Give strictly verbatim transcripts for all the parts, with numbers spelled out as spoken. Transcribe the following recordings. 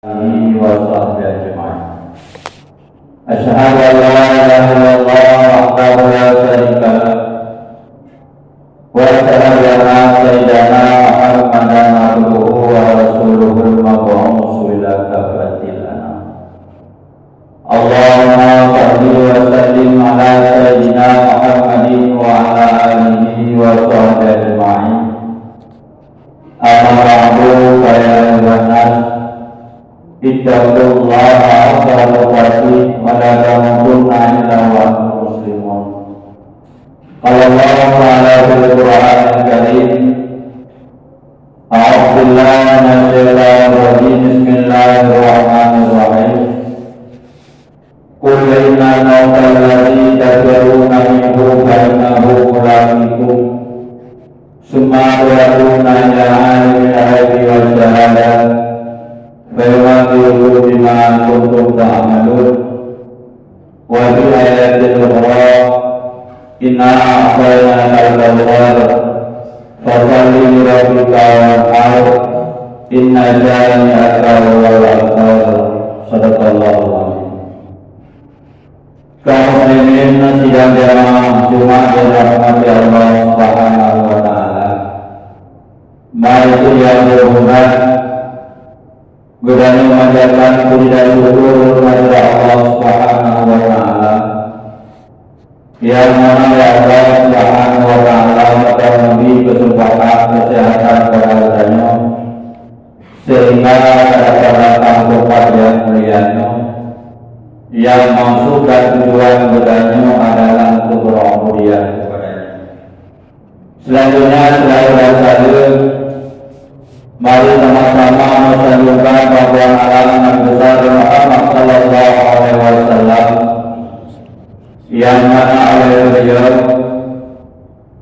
آله وصحبه أجمعين. أشهد أن لا إله إلا الله وحده لا شريك له، وأشهد أن سيدنا محمدا عبده ورسوله المبعوث إلى كافة الأنام. اللهم صل وسلم على سيدنا محمد وعلى آله وصحبه أجمعين. أما بعد، فيا أيها الناس، اتقوا الله حق تقاته ولا تموتن إلا وأنتم مسلمون. قال الله تعالى في القرآن الكريم: أعوذ بالله من الشيطان الرجيم. بسم الله الرحمن الرحيم. قل إن الموت الذي تفرون منه فإنه ملاقيكم، ثم تردون إلى عالم الغيب والشهادة، فينبئكم بما كنتم تعملون. وفي آية أخرى: إنا أعطيناك الكوثر، فصل لربك وانحر، إن شانئك هو الأبتر. صدق الله العظيم. Kaum muslimin sidang jamaah Jumat yang dirahmati Allah Subhanahu wa Ta'ala. Mari kita berhormat Geutanyoe manjatkan puji dan syukur keupada Allah Subhanahu wa Ta'ala, nyang mana ya Allah Subhanahu wa Ta'ala telah memberi kesempatan kesehatan kepada geutanyoe, sehingga dapat datang tempat yang mulia nyoe, yang maksud dan tujuan geutanyoe adalah untuk berubudiyah kepada-Nya. Selanjutnya, selalu dan selalu, mari sama-sama meusalukan bantuan alam Nabi besar Muhammad sallallahu alaihi wasallam, yang mana oleh beliau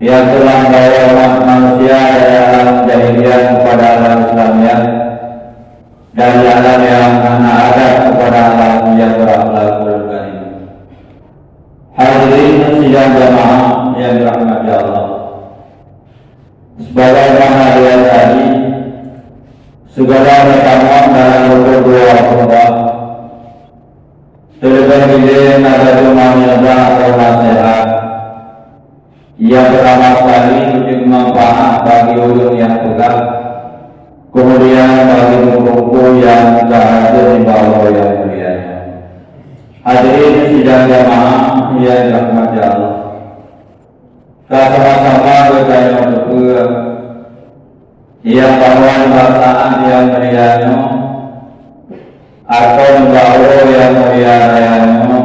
yang telah membawa umat manusia dari alam jahiliyah kepada alam Islamiah, dari alam yang hana adab kepada alam yang berakhlakul karim. Hadirin sidang jamaah yang dirahmati Allah. Sebagaimana riwayat tadi, segala meutamong dalam rukun dua khutbah, terlebih bila na baju mami atau nasihat, yang pertama sekali menjadi manfaat bagi ulun yang peugah, kemudian bagi guru-guru yang ka hadir di bawah yang mulia. Hadirin sidang jamaah yang dirahmati Allah. Ka sama-sama geutanyoe teupeue, nyang bahwa nibak saát nyang mulia nyoe, atau nibak uroe nyang mulia raya nyoe,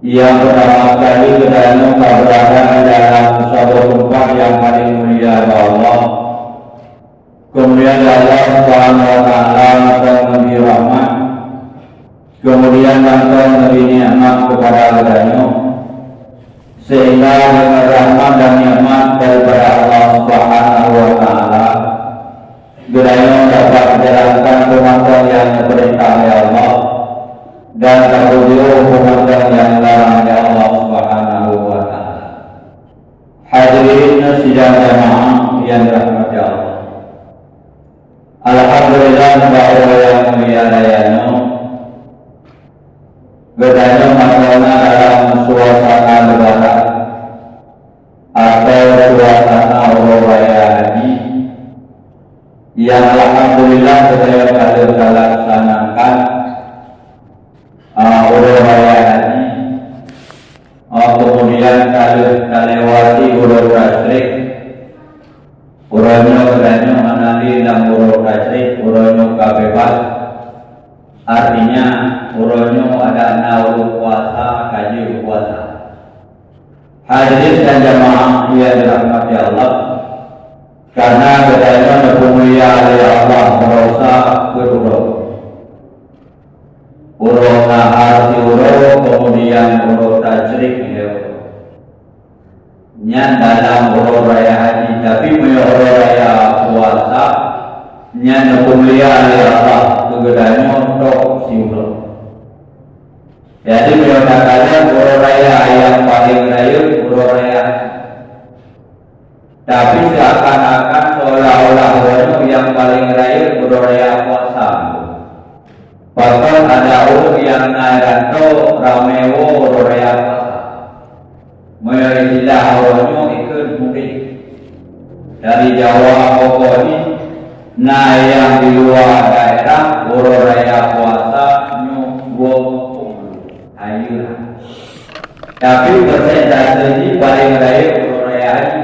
nyang peurtama sekali geutanyoe ka beurada di dalam saboh teumpat nyang paleng mulia bak Allah. Keumuliaan Allah Subhanahu wa Ta'ala mantong neubri rahmat, keumuliaan mantong neubri nikmat keupada geutanyoe, sehingga deungon rahmat dan nikmat daripada Allah Subhanahu wa Ta'ala, geutanyoe dapat jalankan peue mantong nyang geupeurintah lé Allah dan tapeujeuet peue mantong nyang geularang lé Allah Subhanahu wa Ta'ala. Hadirin sidang jamaah yang dirahmati Allah. Alhamdulillah, bak uroe nyang mulia raya nyoe, geutanyoe mantong na dalam suasana Lebaran atau suasana uroe raya haji, yang alhamdulillah geutanyoe ka lheueh talaksanakan, ah, uroe raya haji. Ah, kemudian ka lheueh talewati uroe tasyrik, uroe nyoe geutanyoe hana lé lam uroe tasyrik, uroe nyoe ka bebas. Artinya, uroe nyoe adak na ureueng puasa ka jeuet puasa. Hadirin dan jamaah yang dirahmati Allah, karena geutanyoe neupeumulia lé Allah barosa peuet uroe. Uroe nahar siuroe, kemudian uroe tasyrik lhèe uroe. Nyan dalam uroe raya haji, tapi meunyoe uroe raya puasa, nyan neupeumulia lé Allah keu geutanyoe tok siuroe. Jadi, meunyoe takalon uroe raya nyang paleng rayeuk uroe raya haji. Tapi, seakan-akan seolah-olah uroe nyoe nyang paleng rayeuk uroe raya puasa. Pakon ada ureuëng nyang na rantau ramé woe uroe raya puasa. Meunyoe istilah uroe nyoe ikheun mudik. Dari Jawa pokok jih na nyang di luwa daerah uroe raya puasa nyoe dua puluh. Hayeue. Tapi persentase jih paleng rayeuk uroe raya haji.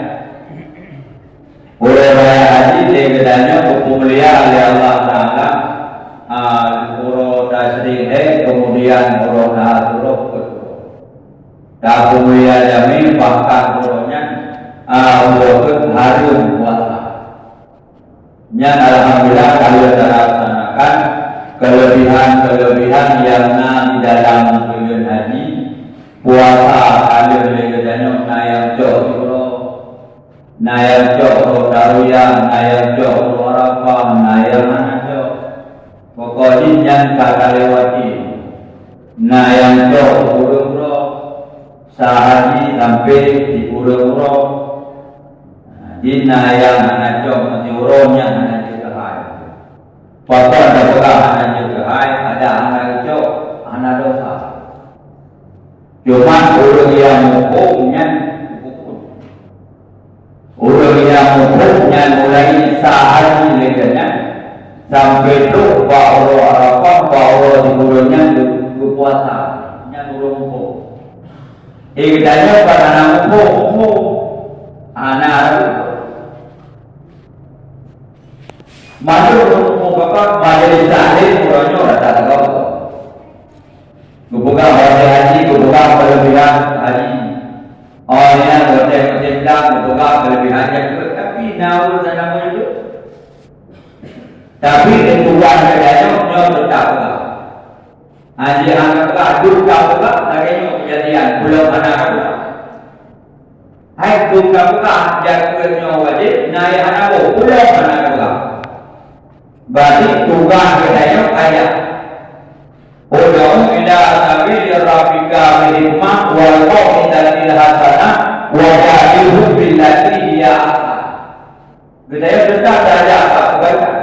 Uroe raya haji lé geutanyoe geupeumulia lé Allah Taala, a, uroe Tasyrik Haid, keumudian uroe Asyura, keumudian tapeumulia jamé, bahkan uroe nyan, a, uroe keuh hareuem puasa. Nyan alhamdulillah ka lheueh talaksanakan. Keulebihan-keulebihan nyang na di dalam buleuen haji, puasa ka lheueh lé geutanyoe na nyang cok siuroe. Na nyang cok uroe Tarwiyah, na nyang cok uroe Arafah, na nyang hana cok. Pokok jih nyan ka talewati. Na nyang cok ureuëng uroe, sa haji sampai di ureuëng uroe. Jih na nyang hana cok, meusiuroe nyan hana jeuet keuhai. Pakon tapeugah hana jeuet keuhai, adak hana geucok, hana dosa. Cuman ureuëng nyang muphom nyan, ureuëng nyang muphom nyan mulai sa haji lé geuh nyan sampai trok bak uroe Arafah, bak uroe sikureueng nyan geu-, geupuasa. Nyan ureuëng muphom. Eh, geutanyoe kon hana muphom, muphom. Hana. Mandum ureuëng muphom kakak majelis taklim uroe nyoe rata-rata. Geupeugah bahasa haji, geupeugah keulebihan haji. Oh, nyan watèe musim blang geupeugah keulebihan jakeuet, tapi na ureuëng hana meunyeubeuet. Tapi di tuan geutanyoe nyoe teutap peugah. Haji hana peugah, dum ka peugah, lagèe nyoe keujadian, ulôn hana peugah. Hai dum ka peugah, jakeuet nyoe wajéb, na nyang hana boh, ulôn hana peugah. Berarti tugaih geutanyoe ayah. Ud'u ila sabili rabbika bil hikmah wal mau'izatil hasanah wajadilhum billati hiya ahsan. Geutanyoe teuntang darajat bak kebaikan.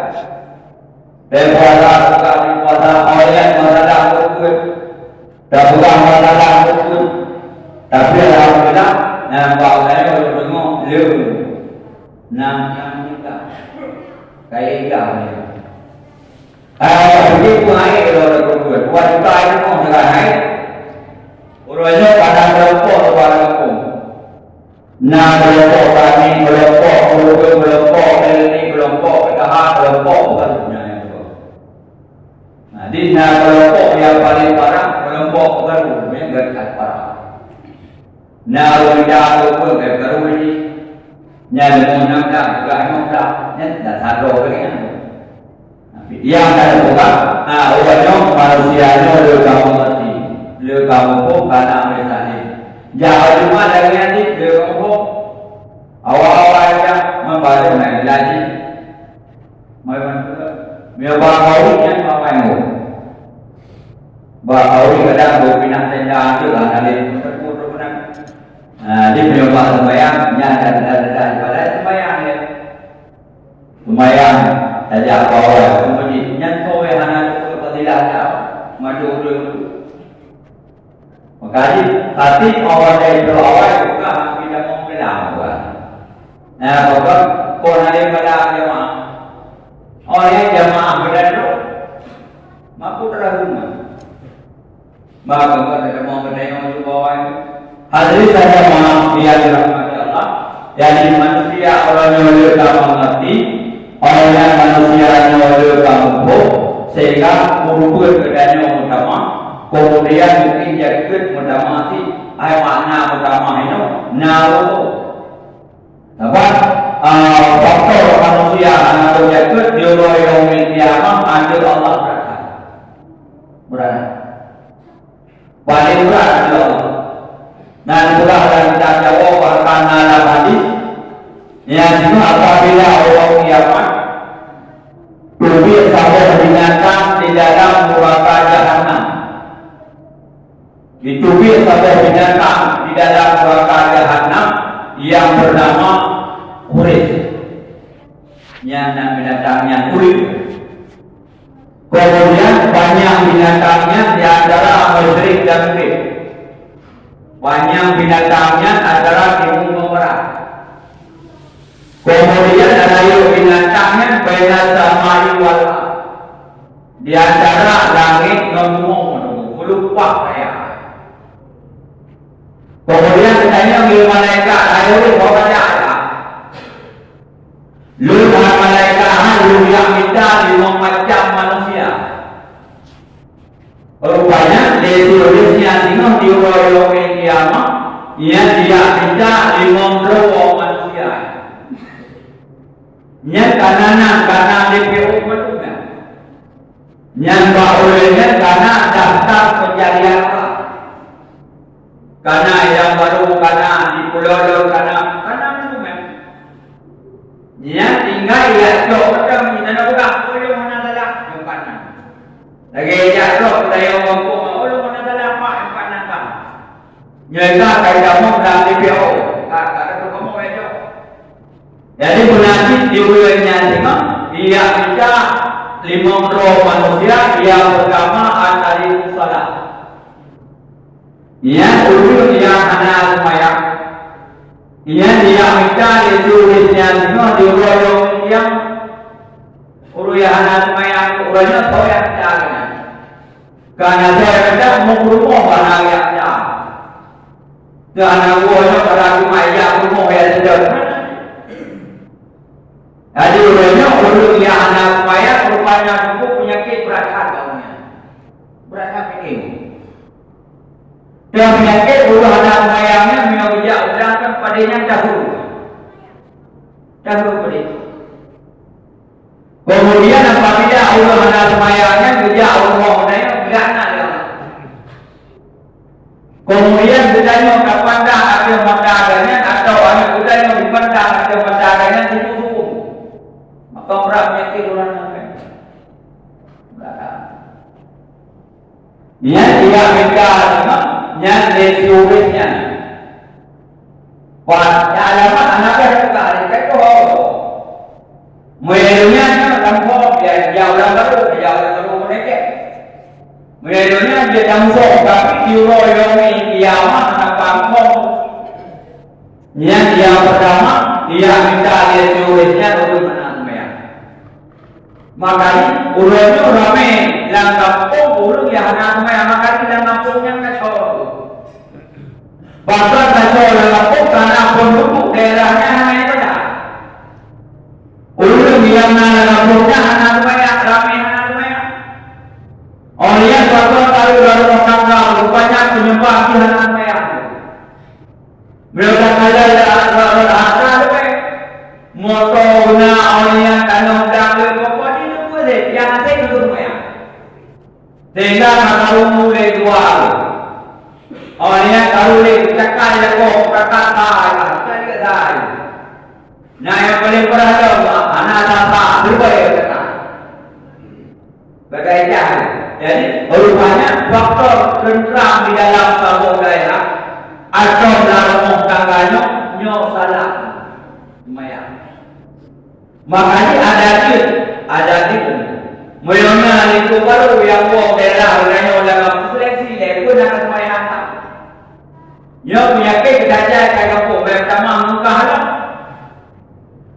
Dari puasa, buka di puasa, awaknyan masalah beutôi. Dah buka masalah beutôi. Tapi alhamdulillah, nampak geutanyoe deungoe lé. Nang, nang nikah. Kaya nikah ni. Ah, begitu naik kalau ada perempuan. Dua juta aja mau dengan naik. Uroe nyoe padang kelompok luar kampung. Na kelompok Tani, kelompok Ureueng, kelompok L N I, kelompok P K H, kelompok bukan punya yang itu. Nah, di na kelompok yang paling parah, kelompok baru yang dekat parah. Na ureueng muda tu pun baru ni. Nyan limong nam dah, bukan limong dah. Nyan dah sadar lagi kan. Nyang ka teupeugah, ha, uroe nyoe manusia nyoe le kamoe ngerti, le kamoe phom kana meusakét. Jak Jumat lagèe nyan cit le kamoe phom. Awai-awai jak membaca na laju. Mai bantu. Meunyoe bak kawi nyan bak main. Bak kawi kadang beu pinah tenda tu lah, na lé meuteupue tu beuna. Ha, jadi meunyoe bak sembahyang, nyan dah, dah, dah, dah ibadat sembahyang dia. Seumayang tajak bak awai, seumeujid nyan kawai hana teupeue fadilah dak mandum ureueng. Maka jih, khatib awai dari bak awai buka hak kita mau bilang buat. Nah, bukan kon ada pada jamaah. Oh, ya jamaah pada tu. Mampu teraguma. Maka, maka, maka, maka, maka, hadirin saja maaf yang dirahmati Allah. Jadi manusia orang yang le ka mengerti, orang yang manusia yang le ka muphom, sehingga merupakan keadaan yang utama, kemudian mungkin jakeuet utama si, ai makna utama itu, na. Sabab, ah, faktor manusia hana jakeuet di uroe yaumil qiyamah ada Allah berakan. Berakan. Paling berat, ya Allah. Dan itulah yang kita jawab akan dalam hadis. Yang kedua, apabila orang kiamat, tubik saboh binatang di dalam neraka jahanam. Ditubik saboh binatang di dalam neraka jahanam yang bernama Khuris. Nyan na binatang nyang urip. Kemudian banyak Binatang nyan di antara Masyrik dan Maghrib. Panyang binatang nyan antara timu ngon barat. Kemudian rayeuk binatang nyan baina samai wal ard. Di antara langét ngon bumoe, meulumpah raya. Kemudian ditanya lé malaikat, "Hai ureueng, ho bak jak?" "Lôn hai malaikat, hai lôn jak mita limong macam manusia." Rupanya, lé si ureueng nyan singoh di uroe yaumil qiyamah, nyan jak mita limong droe manusia. Nyan kana na, kana D P O mandum nyan. Nyan bak ulée nyan kana daftar pencarian orang. Kana nyang barô, kana di pulo lôn, kana, kana mandum nyan. Nyan tinggai jak cok, padahai nyang na peugah, "Oh, lôn hana salah," nyoe pat nan. Lagée jak cok, peudayong gampông, "Oh, lôn hana salah, Pak," nyoe pat nan, Pak. Nyoe ka, ka kamoe lam D P O, ka, ka, ka kamoe jak cok. Jadi, beunasib di buleuen nyan singoh, jak mita limong droe manusia, nyang peurtama at-tarikus shalah. Nyan ureueng nyang hana seumayang. Nyan jak mita lé si ureueng nyan singoh di uroe yaumil qiyamah. Ureueng nyang hana seumayang, uroe nyoe soe nyang mita keu nyan? Ka na soe nyang mita, meurumoh hana jak mita. Teuh hana buet nyoe pada teuma jak rumoh nyang seudeh. Jadi, uroe nyoe ureueng nyang hana seumayang rupanya cukup peunyakét brat that awaknyan. Brat that pike. Dan peunyakét ureueng hana seumayang nyan meunyoe geujak u blang kan padé nyan dahulu. Dahulu padé. Kemudian apabila ureueng hana seumayang nyan geujak u rumoh nyan, geulaknat lé Allah. Kemudian geutanyoe tapandang ateueh mata geuh nyan, atawa aneuk geutanyoe jipandang ateueh mata geuh nyan, simusuh. Maka brat peunyakét ureueng nyan. Brat. Nyan jak mita, nyan lé si ureueng nyan. Pat alamat aneuk geuh ka lé ka tuha. Meunyoe nyan lam phon, ya, ya ureueng barô, ya ureueng barô meunekek. Meunyoe nyan dia langsung, tapi di uroe yaumil qiyamah hana pangkong. Nyan nyang peurtama, nyang mita lé si ureueng nyan ureueng hana seumayang. Makajih, uroe nyoe ramé lam gampông ureueng nyang hana seumayang, makajih lam gampông nyan kacau. Bahkan kacau lam gampông karena penduduk daerah nyan hana ibadah. Ureueng nyang na lam gampông nyan hana seumayang, ramé hana seumayang. Óh lheueh nyan, bahkan taeu lam rumoh tangga, rupanya peunyeumbah jih hana seumayang. Meunyoe takalon lam, lam, lam atra leubeh, moto na, óh lheueh nyan tanoh blang le, pokok jih teupeue lé, nyang hase geuseumayang. Sehingga ka karu mulai dua. Óh lheueh nyan karu lé cakai lakoe, cakai sai, cakai sai. Nah, nyang paleng parah lom, hana sasa, leubeh cakai. Bagaimana? Jadi, rupanya faktor teuntram di dalam saboh daerah atau lam rumoh tangga nyoe, nyoe salah seumayang. Makajih adat jih, adat jih. Meunyoe na linto barô nyang woe daerah nyoe lam seleksi lé, peue na seumayang that. Nyoe peunyakét geutanyoe ka gampông, bèk tamah meukah lom.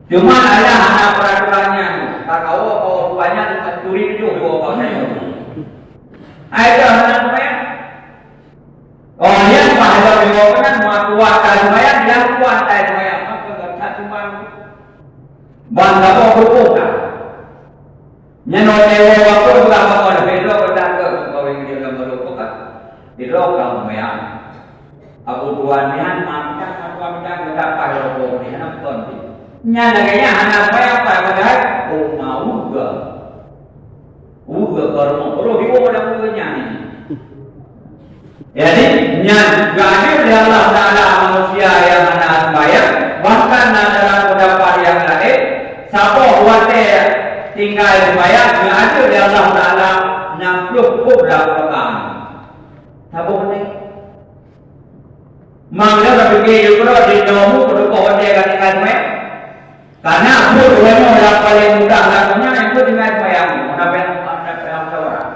Cuma Allah hana peuraturan nyan. Ka kawoe, kawoe rupanya turi tujoh dua bak nyoe. Ai dah hana seumayang. Oh, nyan bah lom nyoe keunan, ma kuat ka seumayang, nyang kuat ka seumayang. Maka gata cuma ban saboh peupuih ka. Nyan watèe woe waktu ulah bangon, sidroe peutangkeueng kawin di dalam baru peugah. Sidroe ka meuyang. Abu Tuhan nyan mantang, Abu Tuhan mantang, geudapat rokok ni, hana kon ti. Nyan lagèe nyan hana payah-payah, padahai, oh, mau geuh. Ueh, baru roh jiwoe lam ueh nyan. Jadi, nyan geuadil lé Allah Taala manusia nyang hana seumayang, bahkan na dalam peundapat nyang laén, saboh watèe tinggai seumayang, geuadil lé Allah Taala nam ploh peuet lam rakaat. Saboh watèe. Mang lé tapike yue keudroe di nyoe mu keudroe watèe ka tinggai seumayang. Karena buet uroe nyoe nyang paleng mudah lam donya, nyan tinggai seumayang. Meunan pih, meunan pih musyawarah.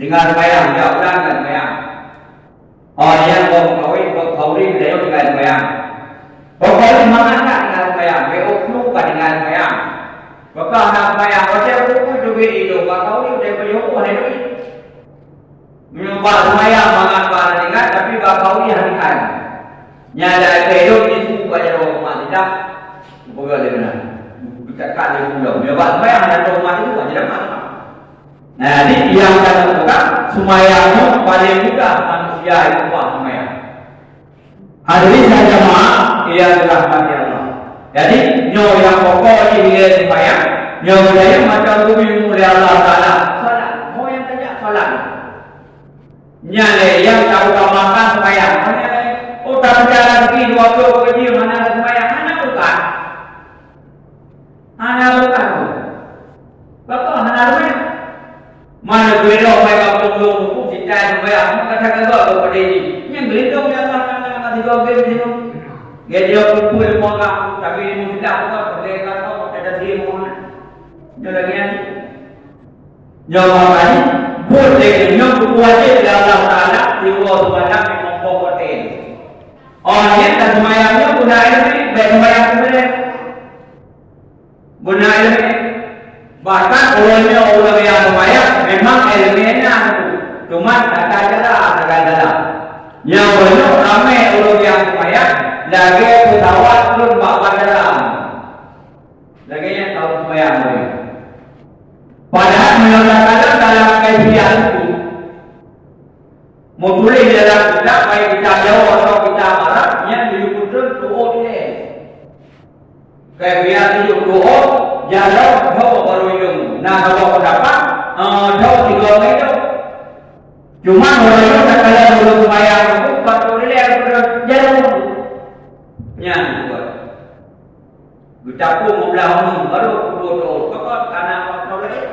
Tinggai seumayang, jak ulang tinggai seumayang. Oh, nyan gob kawin, gob khauri, geutanyoe tinggai seumayang. Gob khauri mangat ka tinggai seumayang, W O Q ka tinggai seumayang. Maka hana seumayang, watèe pukul teubiet idong, bak khauri watèe peuyoh hana duek. Meunyoe bak seumayang mangat bak hana tinggai, tapi bak khauri hana tinggai. Nyan dah keu idong jisu bak jaroe umat sida. Peugah lé meunan. Geucakap lé ulôn. Meunyoe bak seumayang hana troh umat itu, hana dapat. Nah, jadi nyang ka teupeugah, seumayang nyoe paleng mudah manusia jiubah seumayang. Hadirin sidang jamaah nyang dirahmati Allah. Jadi, nyoe nyang pokok jih lé seumayang, nyoe geutanyoe macam geubi lé Allah Taala. Salat, nyoe nyang tajak salat. Nyan lé nyang tautamakan seumayang. Oh, tapi dalam rezeki dua puluh peuet jih hana seumayang, hana bukan. Hana bukan. Bapa hana ruwet. Mana geuredoh mai kampung lôn buku sita sumbayang, maka that gagah keu padé jih. Nyang geulindong di Allah Taala maka sigoe geuh di situ. Geuh dia kumpul lima orang, tapi di musibah bukan, boleh kata, ada diri Muhammad. Nyoe lagèe nyan. Nyoe makajih, buet lé nyoe buku wajéb lé Allah Taala, di uroe seumayang di mongko hotel. Oh, nyan dah seumayang nyoe guna ilmu, baik seumayang kemudian. Beuna ileumèe. Bahkan uroe nyoe ureueng nyang seumayang memang ileumèe na, teuma tata cara sagai dalam. Nyang uroe nyoe ramè ureueng nyang seumayang lagèe peusawat treun bak bandara. Lagèe nyan ka seumayang uroe nyoe. Padahai meunyoe takalon dalam kaifiat tu, meutuléh dalam kitab, baik kitab Jawa atawa kitab Arab, nyan geuyue peutreun tu'oh ilèe. Kaifiat tujoh ploh, jaroe dhoe barô idong. Na saboh peundapat, eh, dhoe sigoe ngon idong. Cuma ureueng nyoe takalon ureueng seumayang nyoe, pat troh ilèe, jaroe. Nyan buet. Geutapong meublah uneung, barô peuduek thôn, pokok kana pat troh ilèe.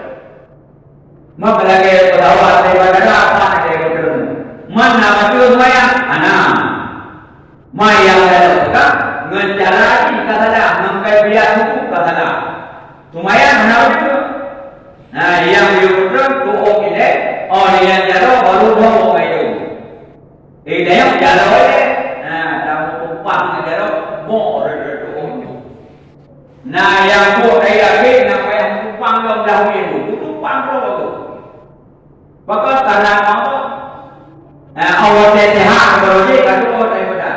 Maka lagèe peusawat daripada apa ada yang betul. Man na batul seumayang? Hana. Man nyang dalam peugah, ngon cara jih ka salah, ngon kaifiat hukum ka salah. Seumayang hana beutôi. Nah, nyang beutôi tu'oh ilèe, oh, nyang jaroe barô dhoe ngon idong. Eh, dayah jaroe ilèe. Nah, tamu tumpah ngon jaroe, boh rot-rot tu'oh. Nah, nyang buet hai yakin, na payah tumpang lom dah ujeuen tu. Tumpang lom tu. Maka karena apa? Nah, Allah sehat, baru je, kata Allah daripada.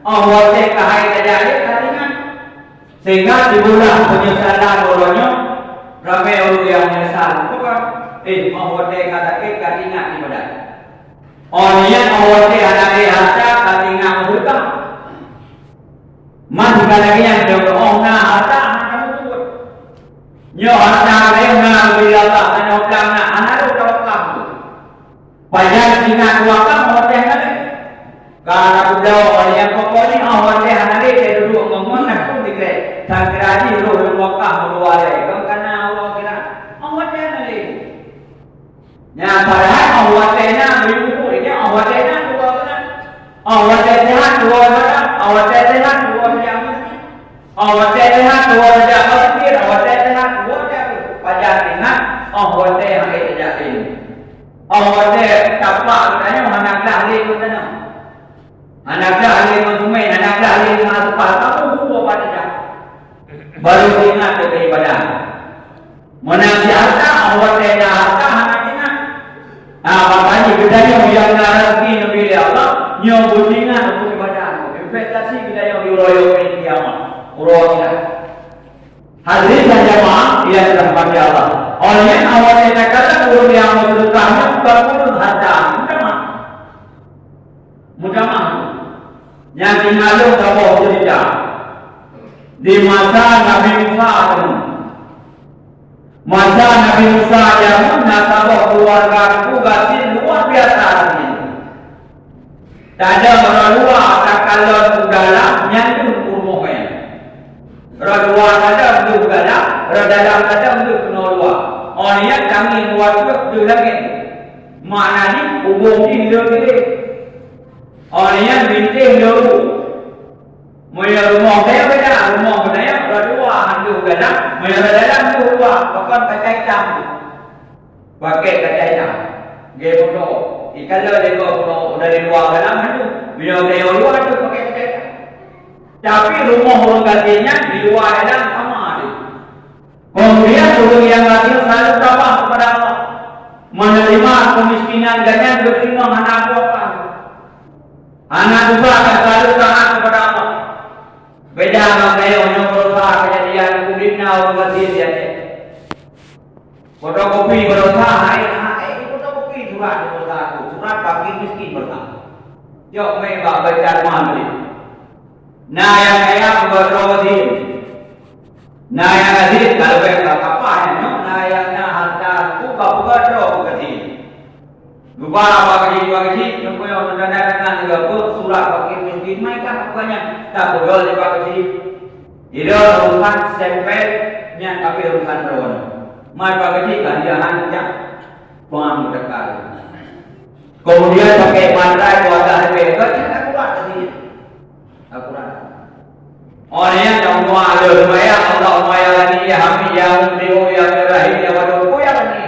Allah kahai tajak, ka ingat. Sehingga timbullah penyesalan orang nyoe, ramai orang yang menyesal. Bukan? Eh, Allah ka sakit, ka ingat ibadat. Oh, niat Allah hana ada harta, ka ingat berhutang. Man ka lagèe nyan, nyoe oh na harta, hana kamoe peubuet. Nyoe harta lagèe na, bri Allah, hana utang na, hana rôh tawakal. Pajan ingat tawakal, watèe na lé. Ka na peubloe, watèe nyang pokok ni, oh, watèe hana lé, teuduek ngon ngon, na pun dikrek. Sangkira jih rôh lam Makkah, meuluwa lé. Kon ka na Allah kira. Oh, watèe na lé. Nyan padahai oh watèe na, beulimong, nyan oh watèe na, dua bulan. Oh watèe sehat, dua bulan. Oh watèe sehat, dua bulan. Oh watèe sehat, dua bulan. Oh watèe sehat, dua bulan. Pajan ingat, oh watèe hai tajak ilmu. Oh watèe tapak geutanyoe hana glah lé geutanyoe. Hana glah lé ngon sumé, hana glah lé ngon aseumpah. Kamoe bubuet bak tajak. Baru ingat keu ibadah. Meunan cit harta, oh watèe na harta hana ingat. Nah, makajih geutanyoe nyang na raseuki neubri lé Allah, nyoe beuingat keu ibadah. Investasi geutanyoe di uroe yaumil qiyamah, uroe akhirat. Hadirin dan jamaah yang dirahmati Allah. Oleh karena Allah Taala ureueng nyang meuseudeukah nyan bukan ureueng harta, meutamah. Meutamah. Nyan tinggai lôn saboh ceurita. Di masa Nabi Musa jameun. Masa Nabi Musa jameun na saboh keuluwarga teungku gasien luwa biasa gasien. Tadong rot luwa takalon u dalam nyan deuh u rumoh nyan. Rot luwa tadong deuh u dalam, rot dalam tadong deuh keunoe luwa. Oh nyan tangieng luwa deuh langét. Makna jih ubông jih le keudeh. Oh nyan bintéh le u. Meunyoe rumoh geutanyoe beda, rumoh geutanyoe rot luwa han deuh u dalam, meunyoe rot dalam deuh u luwa, pakon kaca itam. Pakèk kaca itam. Lagèe pondok, ikalon lé gob pondok dari luwa dalam tu. Meunyoe dari luwa tu pakai pakaian. Tapi rumoh ureueng gasien nyan di luwa dalam sama tu. Kemudian ureueng nyang gasien selalu tabah kepada Allah. Menerima kemiskinan dan nyan geuteurimong hana apa-apa. Hana susah, selalu taat kepada Allah. Beda ngon tanyoe nyoe, berusaha kejadian kulit na ureueng gasien di Aceh. Fotokopi berusaha, hai, hai, fotokopi surat berusaha tu, surat fakir miskin berusaha. Jok mé bak baca rumah tadi. Na nyang kaya beudroe gasien. Na nyang gasien ka leubeh ka kapah nyoe, na nyang na harta tu ka beudroe gasien. Geuba bak gasien, bak gasien, nyoe tanda tangan lagèe surat fakir miskin, mai ka banyak. Tapeugah lé bak gasien. Ilôn urusan stempel nyan, tapi urusan droeneuh. Mai bak gasien ka dia han jak. Tuan meudekat. Kemudian pakai matrai kuasa lebih. Kan tak kuat tadi. Al-Quran. Orang yang tak mau ada sembahyang, Allahumma ya Ghani, ya Hamid, ya Mubdi'u, ya Rahim, ya Wadud, ya Ghani.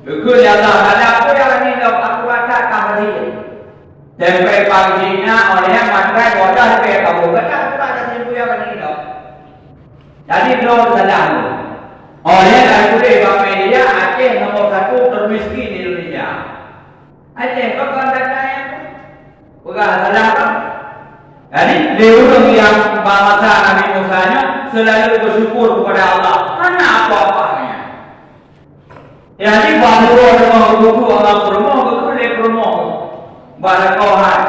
Betul ya Allah, ada apa ya Ghani? Aku rasa tak hadir. Sampai pagi na, orang yang matrai bodoh sampai kamu kata aku rasa sibuk ya Ghani. Jadi belum salah. Orang yang tak boleh bak media, Aceh nombor satu termiskin di Indonesia. Aceh, kau kau data yang peugah salah kau. Jadi, lé ureueng nyang bak masa Nabi Musa nyoe selalu bersyukur kepada Allah. Hana apa-apa nyan. Jadi, bak uroe teuma geuduek ngon peurumoh, geuduek lé peurumoh. Bak lakoe hai.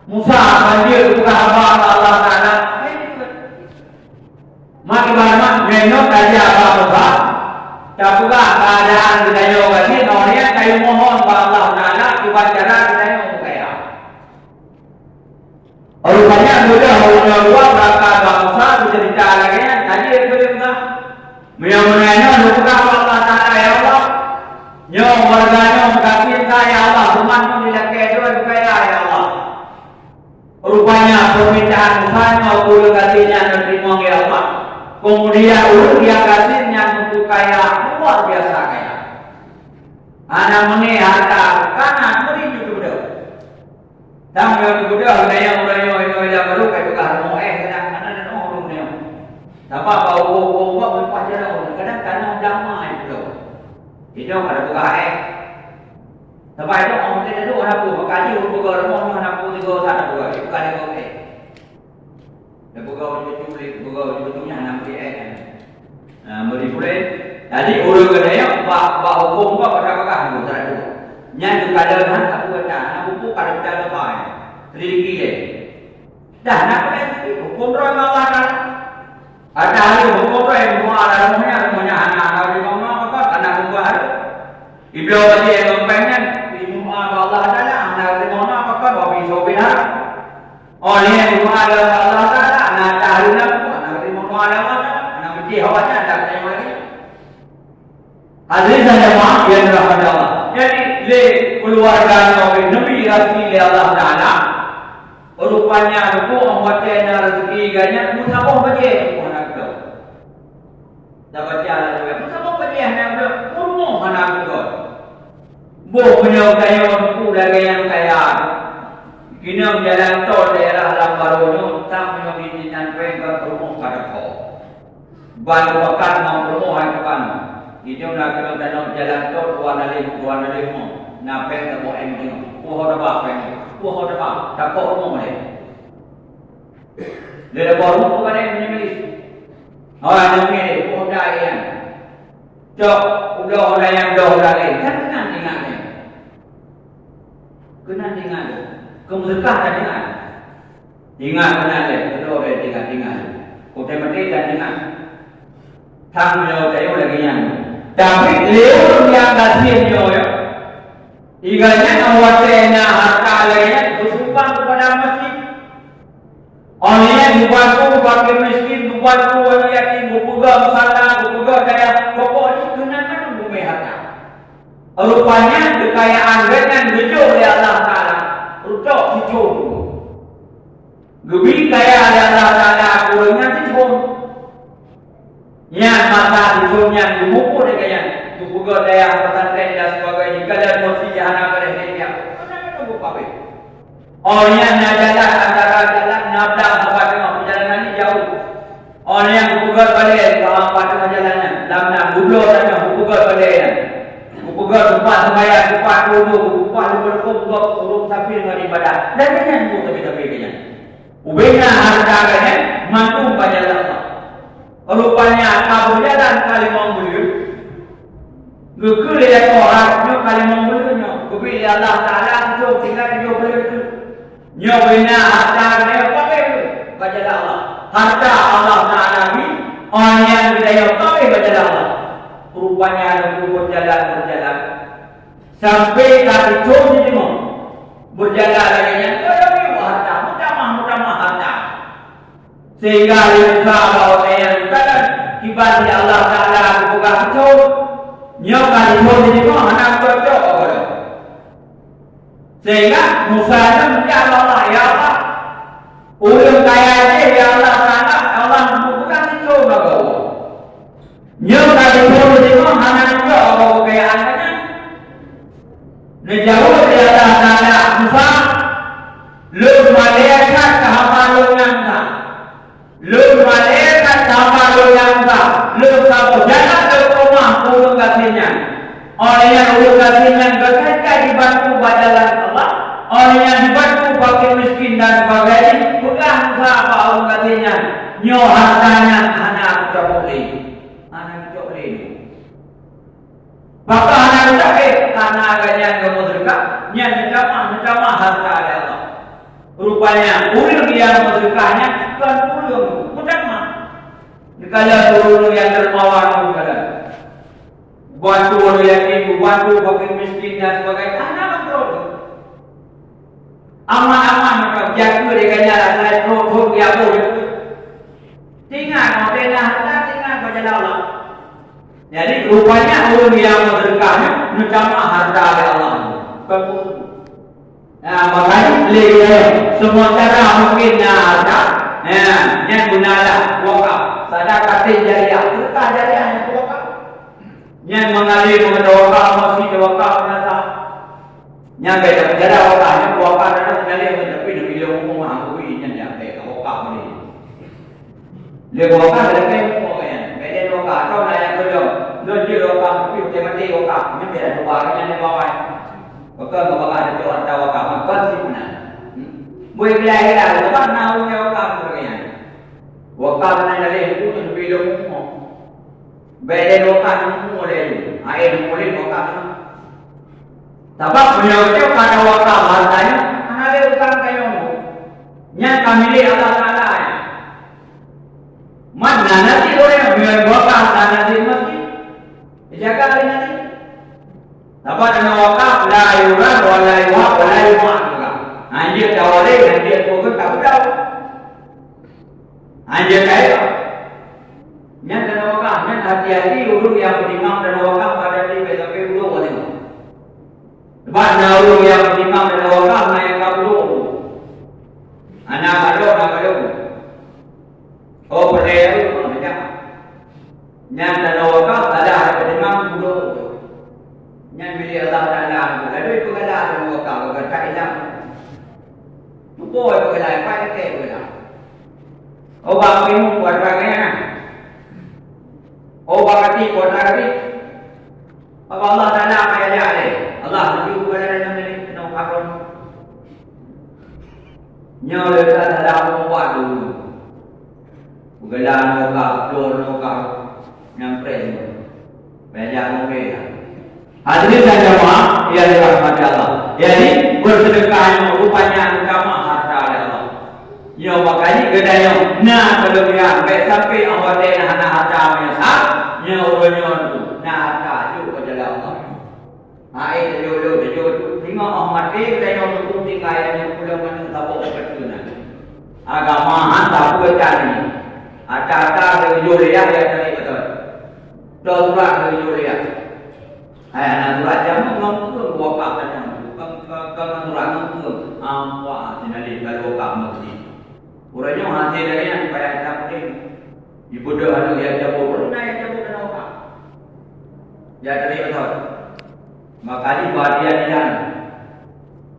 Musa, banjir, buka haba Allah Taala. Mak ibarat mak, meunyoe tajak bak Musa, tapeugah keuadaan geutanyoe gasien, ngon nyan kayue mohon bak Allah Taala, kiban cara geutanyoe meukaya. Rupanya mudah ureueng dua beurangkat bak Musa, beuceurita lagèe nyan, tadi keu Musa. Meunyoe meunan nyoe, neupeugah bak Allah Taala, "Ya Allah, nyoe warga nyoe gasien that, ya Allah, teuma nyoe dilakèe droe kaya, ya Allah." Rupanya, permintaan Musa nyoe ureueng gasien nyan neuteurimong lé Allah. Kemudian, ureueng nyang gasien nyan teungku kaya, luar biasa kaya. Hana meunyoe harta, kana meuri ju geubeudôh. Dan meunyoe geubeudôh, ureueng nyoe, ureueng nyoe, ureueng nyoe, baru ka peugah rumoh, eh, kadang hana neudeungoe ureueng nyoe. Sabab bak uroe-uroe, uroe leupah jalan, kadang tanah damai beudôh. Inong ada peugah, eh. Sabab inong, oh, mungkin ada orang pun, maka dia ureueng peugah rumoh nyoe hana pun tiga saat peugah, bukan dia peugah, eh. Dia peugah ureueng cucu, dia peugah ureueng cucu nyan hana meusti, eh. Nah, meuri puléh. Jadi, ureueng keunoe bak, bak hukôm bak pada peugah tu, satu. Nyan tu kada han tak buat dah, nak buku kada peugah lepai. Selidiki deh. Dah, nak pakai sikit, hukôm droe ngon Allah Taala. Ada hari hukôm droe, semua ada rumahnya, rumahnya anak, anak di bawah apa, anak perempuan ada. Ibloe tadi nyang geumpeng nyan, imeum doa bak Allah Taala, hana teurimong doa, pakon, wabi sobin ha. Oh, nyan imeum doa bak Allah Taala, hana tahareuem, hana teurimong doa bak Allah Taala, hana meucéh awak nyan, tak teurimong lagi. Hadirin dan jamaah yang dirahmati Allah. Jadi, lé keluarga Nabi, Nabi raseuki lé Allah Taala, rupanya, rupa watèe na raseuki gobnyan, meusaboh bajèe, rupa na keudroe. Tabaca laju, eh, meusaboh bajèe hana geupeugöt, peurumoh hana geupeugöt. Boh meunyoe tanyoe teungku lagèe nyang kaya. Keuneuk jalan tol daerah lam barô nyoe, tam meunyoe di dinan péng ban peurumoh ka teuko. Ban pakat ngon peurumoh hai tukang. Di nyoe na keuneuk tanyoe jalan tol dua nalih, dua nalih rumoh. Na péng taboh M nyoe. Puho taba péng nyoe. Puho taba. Takok rumoh lé. Lé leubeh rumoh bukan yang menyembelih. Orang yang menyembelih, oh, dah, iya. Cok, udah, udah yang dah, udah, eh. Kan keunan ingat, eh. Keunan ingat, eh. Keu meuseudeukah kan ingat. Ingat keunan, eh. Kedua, eh, ingat, ingat. Udah mati kan ingat. Sang nyoe tayue lagèe nyan. Tapi lé ureueng nyang gasien nyoe, ya. Iga nyan watèe na harta lagèe nyan, beusumbang keupada masjid. Orang nyan geubantu fakir miskin, geubantu aneuk yatim, geupeugah musala, geupeugah dayah, pokok jih keunan mandum beumè harta. Rupanya keukayaan geuh nyan geujok lé Allah Taala, reutok sithon. Geubri kaya lé Allah Taala ureueng nyan sithon. Nyan masa sithon nyan geumupot lagèe nyan. Geupeugöt dayah pesantren dan sebagainya, ka dan meusti hana gadeh lé piah. Hana gadeh geupabe. Awaknyan na jalan, antara jalan na blang saban teungoh, peujalanan nyan jauh. Awaknyan geupeugöt balè, bak teungoh jalan nyan, lam na geubloe tanyoe, geupeugöt balè nyan. Geupeugöt teumpat seumayang, teumpat wudu, geupeugöt teumpat gob, ureueng sapi deungon ibadah. Dan nyan buet sabe-sabe geuh nyan. Ubena hareuta geuh nyan mandum bak jalan Allah. Rupanya ka beujalan ka limong buleuen. Geukheun lé lakoe hareuta nyoe ka limong buleuen nyoe. Geubri lé Allah Taala tujoh tinggai tujoh buleuen. Nyoe bina hareuta geuh nyan pakai bak jalan Allah. Hareuta Allah Taala bri, awaknyan geutanyoe pakai bak jalan Allah. Rupanya nunggu beujalan-beujalan sampai ka tujoh jeulimong. Beujalan lagèe nyan, ka lheueh hareuta, meutamah-meutamah hareuta. Sehingga lé Musa bak watèe nyan, kiban lé Allah Taala geupeugah keu thon, nyoe ka lheueh thon jeulimong hana cocok lom. Sehingga Musa nyan meucah bak Allah, "Ya Allah, ulôn kaya jih, ya Allah Taala, Allah geupeugah keu thon bak Allah." Nyoe ka lheueh thon jeulimong hana cocok bak keukayaan nyan. Neujaweueb lé Allah Taala, "Musa, lôn malèe that keu hamba lôn nyan Musa. Lôn malèe that keu hamba lôn nyan Musa. Lôn saboh jalan lôn keumah keu ureueng gasien nyan. Óh lheueh nyan ureueng gasien nyan geutanyoe ka jibantu bak jalan Allah. Óh lheueh nyan jibantu fakir miskin dan sebagainya. Peugah Musa bak ureueng gasien nyan, 'Nyoe hareuta nyan hana kucabot lé.'" Hana geucok lé. Pakon hana geucok lé? Karena gobnyan geumeuseudeukah, nyan neutamah, neutamah hareuta lé Allah. Rupanya, ureueng nyang meuseudeukah nyan kon ureueng meutamah. Neukalon ureueng nyang dermawan neukalon. Bantu ureueng yatim, bantu fakir miskin dan sebagainya. Hana geucok lé. Aman-aman, jak keu lé gobnyan asai trok-trok di aboh. Teuingat, watèe na hareuta, teuingat bak jalan Allah. Jadi, rupanya ureueng nyang meuseudeukah nyan neutamah hareuta lé Allah. Bukan khusus. Nah, makanya lé geutanyoe, sementara mungkin na hareuta, nah, nyan guna lah wakaf. Sadaqatin jariyah, sedekah jariah nyan wakaf. Nyan mengalir mengenai wakaf, masjid wakaf, madrasah. Nyan bèk tapeujada wakaf, nyan wakaf na seunalèh ngon tapi Nabi lôn umum hang kui nyan nyan bèk ka wakaf ni. Lé wakaf lagèe umum nyan, bèk lé wakaf atau na nyang keudong. Lôn jeuet wakaf tapi utai maté wakaf, nyan bèk ada dua nyan lé bawai. Maka ngon bangga ada cok ata wakaf, maka si puna. Hmm. Bui bilai lah, sebab na ureueng wakaf lagèe nyan. Wakaf na dalil buku tu Nabi lôn umum. Bèk lé wakaf nyang mumoh lé nyoe. Hai nyang mumoh lé wakaf nyoe. Sabab meunyoe ka na wakaf hareuta nyoe, hana lé utang tanyoe. Nyan ka milék Allah Taala nyan. Man na nasib ureueng meunyoe wakaf na nasib masjid. Dijaga lé nasib. Sabab dana wakaf la yurad wa la yuhab wa la yuman. Hanjeuet tawaréh, hanjeuet peue keu tapeudong. Hanjeuet kaya. Nyan dana wakaf, nyan hati-hati ureueng nyang meutimang dana wakaf pada diri sampai uroe nyoe. Sebab na ureueng nyang meutimang dana wakaf na nyang ka uroe. Hana balok, hana balok. Oh, peureulèe ureueng meutimang. Nyan dana wakaf salah meutimang uroe. Nyan milék Allah Taala. Lalu ipeugalak dana wakaf, bak that ilang. Tuboh ipeugalak, ipat iték ipeugalak. Oh, bak pimu buat rakyat. Oh, bak kati buat rakyat. Apa Allah Taala payah jak lé? Allah tuju bukan ada nama ni, nama kabon. Nyoe lé ka salah meubuat dulu. Beugeula nyoe ka, dua nyoe ka, nyang preh nyoe. Payah jak ngon bèe. Hadirin dan jamaah yang dirahmati Allah. Jadi, bersedekah nyoe rupanya utama harta dari Allah. Nyoe makajih geutanyoe na keuleubehan, bèk sampai 'oh watèe na hana harta meunyoe sa, nyoe uroe nyoe tu na harta jok keu jalan Allah. Hai tajok-jok, tajok tu, singoh 'oh maté geutanyoe tu tinggai nyoe pulang mandum saboh bak keunan. Agama han sapeue tan nyoe. Ata-ata geujok lé yah, ya cari beutôi. Dua surat geujok lé yah. Hai aneuk surat jameun ngon peue wakaf tanyoe. Kon, kon, kon ngon surat ngon peue. Ampa sinalih ka wakaf masjid. Uroe nyoe hase lagèe nyan payah geutam udép. Jibeudôh aneuk nyang cabot, ureueng na nyang cabot dana wakaf. Ya, tadi betul. Maka di bahagian di dalam.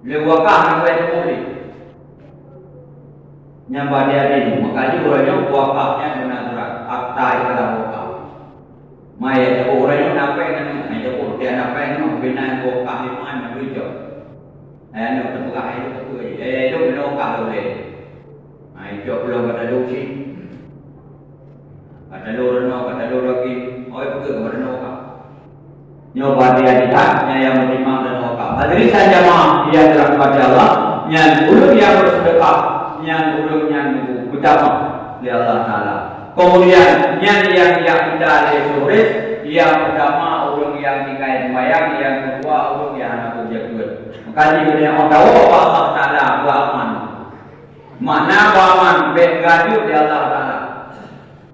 Lewat kah sampai sepuluh. Nyang bahagian di, maka di orang yang wakafnya benar surat. Akta itu adalah wakaf. Mai ya, jago orang yang napai kan, mai jago dia napai kan, bina wakaf lima yang lucu. Ayah nak terpegang itu betul. Eh, itu benar wakaf boleh. Mai jawab pulang kata lucu. Kata lu renung, kata lu lagi. Oh, itu betul kata renung wakaf. Nyoe bahagian jihad nyang meunimang dan wakaf. Hadirin sidang jamaah yang dirahmati Allah, nyan ureueng nyang bersedekah, nyan ureueng nyang geutamah lé Allah Taala. Kemudian nyan nyang jak kita lé Zuhris, yang pertama ureueng nyang tinggai sembahyang, yang kedua ureueng nyang hana peujakeut. Maka di dunia orang tahu Allah Taala beraman. Makna beraman, bek gaduh di Allah Taala.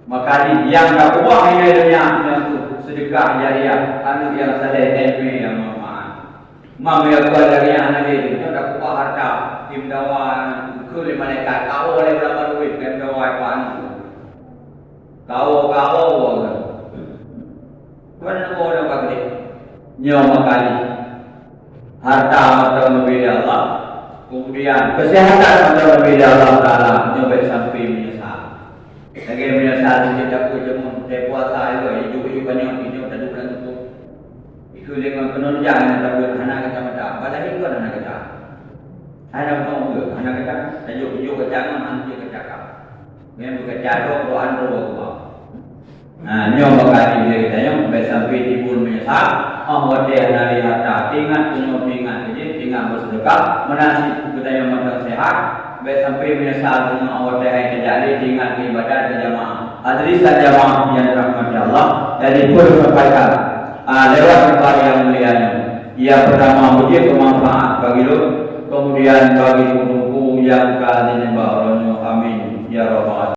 Maka di nyang ka peugah ilée donya nyan tu sedekah jariah, aneuk nyang saleh, ilmu nyang manfaat. Mam ya ka dari nyang hana lé, nyoe ka peugah harta, imdawa keu lé malaikat, tahu oleh berapa duit, imdawa panuh. Kau, kau, kau. Mana kau nak pakai? Nyoe maka di. Harta mantong neubri lé Allah, kemudian kesehatan mantong neubri lé Allah Taala, nyoe bèk sampai meunyeusal. Lagèe meunyeusal di kita pun jameun, teupuasa ilok, ijuk-ijuk banyak, ijuk tadu bulan tu. Ikeu lé ngon keunong jang nyang tabuet hana gata mata, padahai kon hana gata. Hana gata, hana gata, tajuk-juk gata ngon hana gata cakap. Nyan beukeucadok doa droe geuba. Nah, nyoe maka di lé geutanyoe, bèk sampai timbul meunyeusal, oh watèe hana lé harta, teuingat keunoe, teuingat keujeuet, teuingat beusedekah, meunasib geutanyoe mantong sehat, bèk sampai meunyeusal keunoe, oh watèe hai teujak lé, teuingat keu ibadat keu jamaah. Hadirin sidang jamaah yang dirahmati Allah, jadi peue sampaikan, ah, lewat tempat yang mulia nyoe. Yang pertama, beujeuet keu manfaat bagi lôn, kemudian bagi teungku-teungku nyang ka jineubak uroe nyoe. Amin, ya rabbal